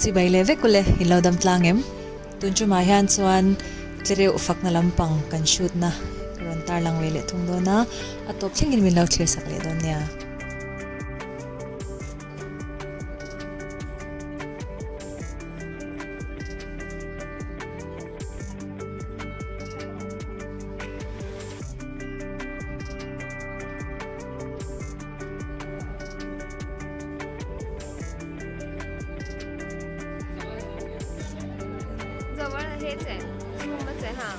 Chibai leh vek ule, in lo dam tlang em? Tun tumah hian chuan tlereuh fakna lampang kan shoot-na ka rawn tarlang ve leh thung dawn a, a tawp thlengin min lo thlir sak leh dawn nia. जवळ हेच आहे झूमच आहे हां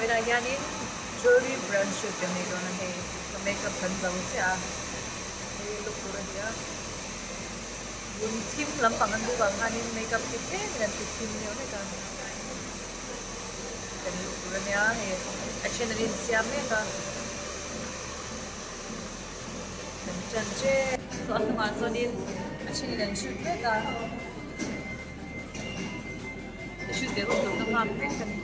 Vawiinah hianin jewelry brand shoot kan nei dawn a hei ka makeup kan zo chiah a hei look tur a ni a vun thim lampang an duh vang khanin makeup hi tlemin an ti thim deuh hlek a kan luh tur a nia hei a then an insiam mek a kan ṭan ṭep saw a hnungah chuanin a thenin an shoot mek a. Ka shoot ve hun tur ka nghak mek a ni.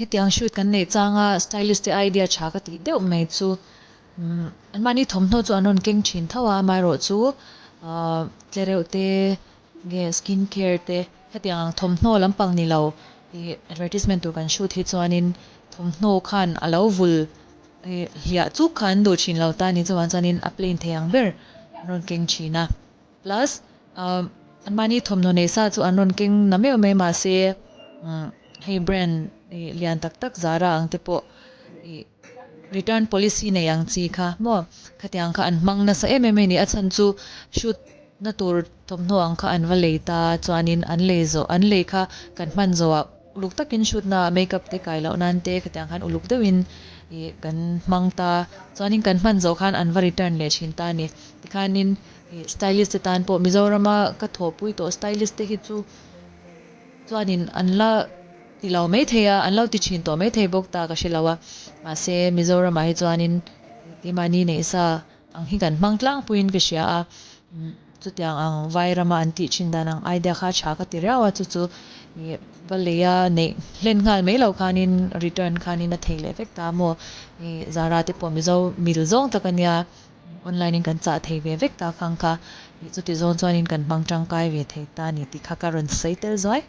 Hetiang shoot kan neih changa stylist te idea tha ka tih deuh mai chu umm anmahni thawmhnaw chu an rawn keng thin tho a amaherawhchu ahh tlereuh te nge skin care te hetiang ang thawmhnaw lampang ni lo ih advertisement tur kan shoot hi chuanin thawmhnaw khan a lo vul ih hliah chuk kha an duh thin lo ta a ni chuvang chuanin a plain thei ang ber an rawn keng thin a. Plus, anmahni thawmhnaw nei sa chu an rawn keng na meuh mai mahse hei brand lian tak tak Zara ang te pawh ih return policy nei ang chi kha maw khatiang kha an hmang nasa em em a ni. A chhan chu shoot na tur thawmhnaw ang kha an va lei ta chuanin an lei zawh an lei kha kan hman zawhah uluk takin shoot na makeup te kai loh nan te khatiang khan uluk deuhin ih kan hmang ta chuanin kan hman zawh khan an va return leh thin ta a ni. Tikhanin Ih stylist te tan pawh Mizorama ka thawhpui tawh stylist te hi chu chuanin an la ti lo maithei a, an lo ti thin tawh maithei bawk ta ka hre lo a, mahse Mizoramah hi chuanin keimahni neih sa ang hi kan hmang tlangpuiin ka hria a, chutiang ang Vairama an tih thin dan ang idea kha a tha ka ti riau a, chu chu ih va leia neih hlen nghal mai loh khanin return khanin a thei leh vek ta maw, ih Zara te pawh Mizo mil zawng tak a nia. Online in kan chah thei ve vek ta khang kha ih chuti zawn chuanin kan hmang tangkai ve thei ta a ni tih kha ka rawn sawi tel zuai.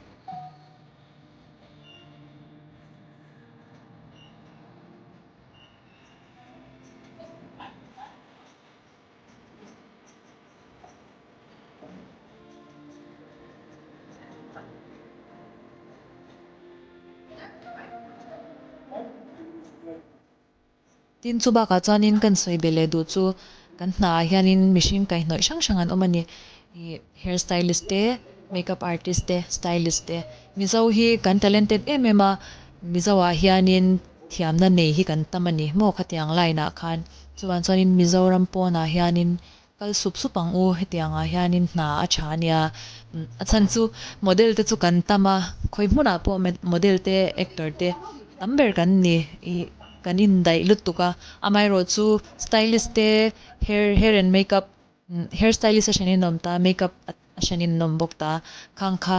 Tin, chu bakah chuanin kan sawi be leh duh chu kan hnaah hianin mihring kaihhnawih hrang hrang an awm a ni. Ih hair stylist te, makeup artist te, stylist te. Mizo hi kan talented em em a, Mizoah hianin thiamna nei hi kan tam a ni maw khatiang line ah khan. Chuvang chuanin Mizoram pawnah hianin Kal sup sup ang u, hetiang ah hianin hna a tha ania. A chhan chu model te chu kan tam a, khawi hmunah pawh model te actor te tam ber kan ni ih kan indaih lutuk a. Amaherawh chu stylist te hair hair and makeup hair stylist a hran in awm ta, makeup a hran in awm bawk ta. Khang kha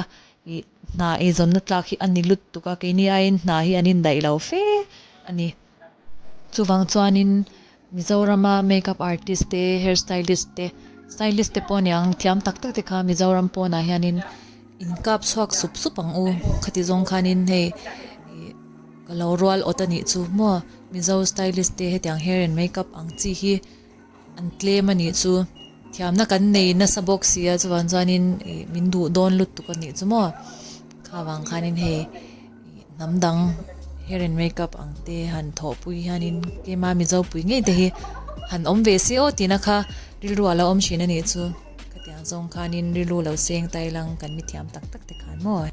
ih hna eizawnna tlak hi a ni lutuk a, keini aiin hna hi an indaih lo fe a ni. Chuvang chuanin Mizorama makeup artist te, hair stylist te, stylist te pawh aniang thiam tak tak te kha Mizoram pawnah hianin in kap chhuak sup sup ang u. Khati zawng khanin hei ih ka lo rual awt a nih chu maw Mizo stylist te hetiang hair and makeup ang chi hi an tlem a nih chu. Thiamna kan nei nasa bawk si a chuvang chuanin ih min duh dawn lutuk a nih chu maw. Kha vang khanin hei. Hnam dang hair and makeup ang te han thawhpui hianin keima Mizo pui ngei te hi han awm ve se aw tihna kha rilru a lo awm thin a nih chu. Khatiang zawng khanin rilru lo seng tai lang kan mithiam tak tak te khan maw.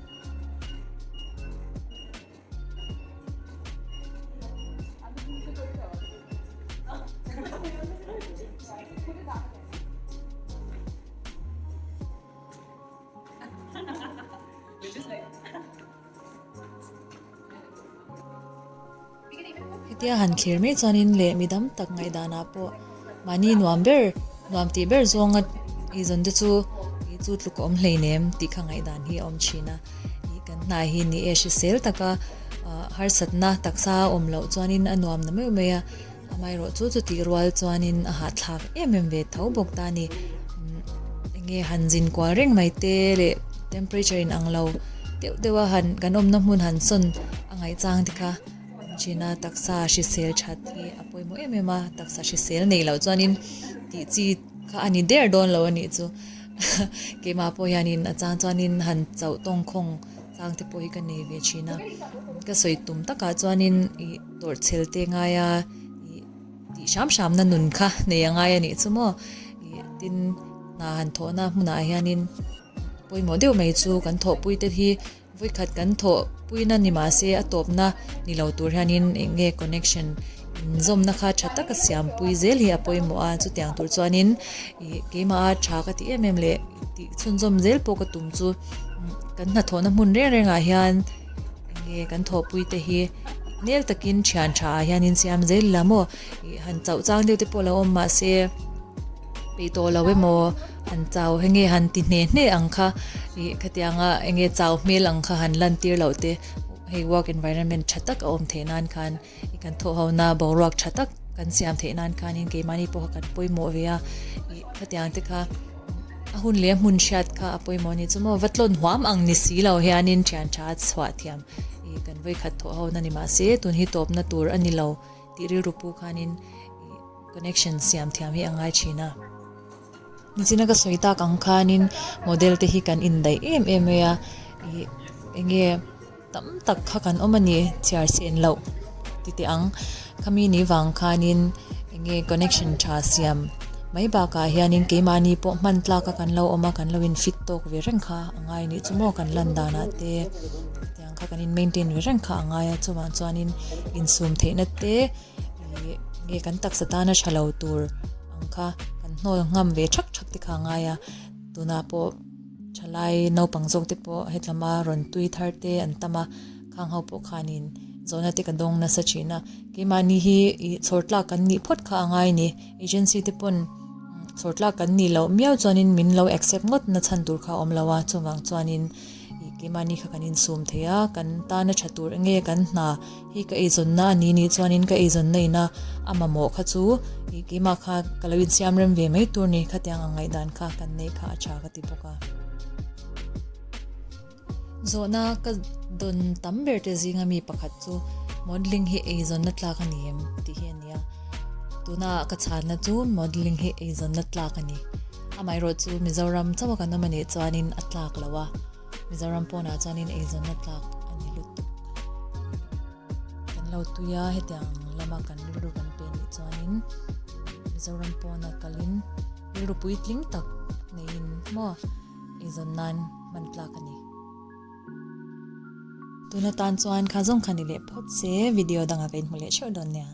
Hetia han thlir mai chuanin leh mi dam tak ngaihdanah pawh mahni nuam ber nuam tih ber zawnga eizawn te chu ih chu tluk a awm hleinem tih kha ngaihdan hi a awm thin a ih kan. hna hi ni e hrisel taka harsatna taksa a awm loh chuanin a nuam na meuh mai a, amaherawh chu chutih rual chuanin a hahthlak em em ve tho bawk ta a ni. Enge han zin kual reng mai te leh temperature in ang lo deuh deuh a han kan awmna hmun han sawn a ngaih chang te kha awm thin a, taksa hrisel that hi a pawimawh em em a, taksa hrisel nei loh chuanin tih chi kha a ni der dawn lo a nih chu. Keimah pawh hianin a chang chuanin han chauh tawngkhawng chang te pawh hi ka nei ve thin a, ka sawi tum takah chuanin ih tawrhchhel te ngaia ih tih hram hramna nun kha nei a ngai a nih chu maw ih tin hna han thawhna hmunah hianin pawimawh deuh mai chu kan thawhpui te hi Vawikhat kan thawh puina ni mahse a tawpna ni lo tur hianin eng nge connection inzawmna kha tha taka siampui zel hi a pawimawh a, chutiang tur chuanin ih keimaha tha ka ti em em leh tih chhunzawm zel pawh ka tum chu kan hnathawhna hmun reng rengah hian eng nge kan thawhpui te hi nel takin thian tha ah hian insiam zel ila maw ih han chauh chang deuh te pawh lo awm mahse peih tawh lo emaw han chau enge han ti hne hne ang kha ih khatianga enge chau hmel ang kha han lan tir loh te hei work environment tha tak a awm theih nan khan ih kan thawh ho na boruak tha tak kan siam theih nan khanin keimahni pawh kha kan pawimawh ve a ih khatiang te kha a hun leh a hmun hriat kha a pawimawh a ni chu maw va tlawn huam ang ni si lo hianin thian tha a chhuah thiam ih kan vawikhat thawh ho na ni mahse tun hi tawpna tur a ni lo tih rilru pu khanin ih connection siam thiam hi a ngai thin a. Nichina ka sawi tak ang khanin model te hi kan indaih em em mai a ih enge tam tak kha kan awm a ni chhiar sen loh ti teh ang khami ni vang khanin enge connection tha siam mai bakah hianin keimahni pawh hman tlak a kan lo awm a kan lo in fit tawk ve reng kha a ngai anih chu maw kan lan danah te tiang kha kan in maintain ve reng kha a ngai a chuvang chuanin insum theihna te ih nge kan taksa tana tha lo tur ang kha kan hnawl ngam ve thak thak te kha a ngai a tunah pawh thalai naupang zawk te pawh hetlama rawn tui thar te an tam a khang ho pawh khanin zawhna te ka dawng nasa thin a keimahni hi ih chhawr tlak kan nih phawt kha a ngai a ni agency te pawn chhawr tlak kan nih loh miau chuanin min lo accept ngawt na chhan tur kha a awm lo a chuvang chuanin ih keimahni kha kan insum thei a kan tana tha tur enge kan hna Hi ka eizawnna a ni nih chuanin ka eizawnna ina a mamawh kha chu ih keimah kha ka lo insiam rem ve mai tur ni khatiang ang ngaihdan kha kan neih kha a tha ka ti bawk a. Zawhna ka dawn tam ber te zinga mi pakhat chu modelling hi eizawnna tlak a ni em tih hi a ni a. Tuna ka chhanna chu modelling hi eizawnna tlak a ni. Amaherawh chu Mizoram chauha kan awm a nih chuanin a tlak lo a. Mizoram pawnah chuanin eizawnna tlak a ni lutuk. Kan lo tui a, hetiang lama kan rilru kan pe nih chuanin Mizoram pawna kalin rilru puitling tak neiin maw eizawn nan hman tlak a ni. Tuna tan chuan kha zawng kha ni leh phawt se video dangah ka inhmu leh theuh dawn nia.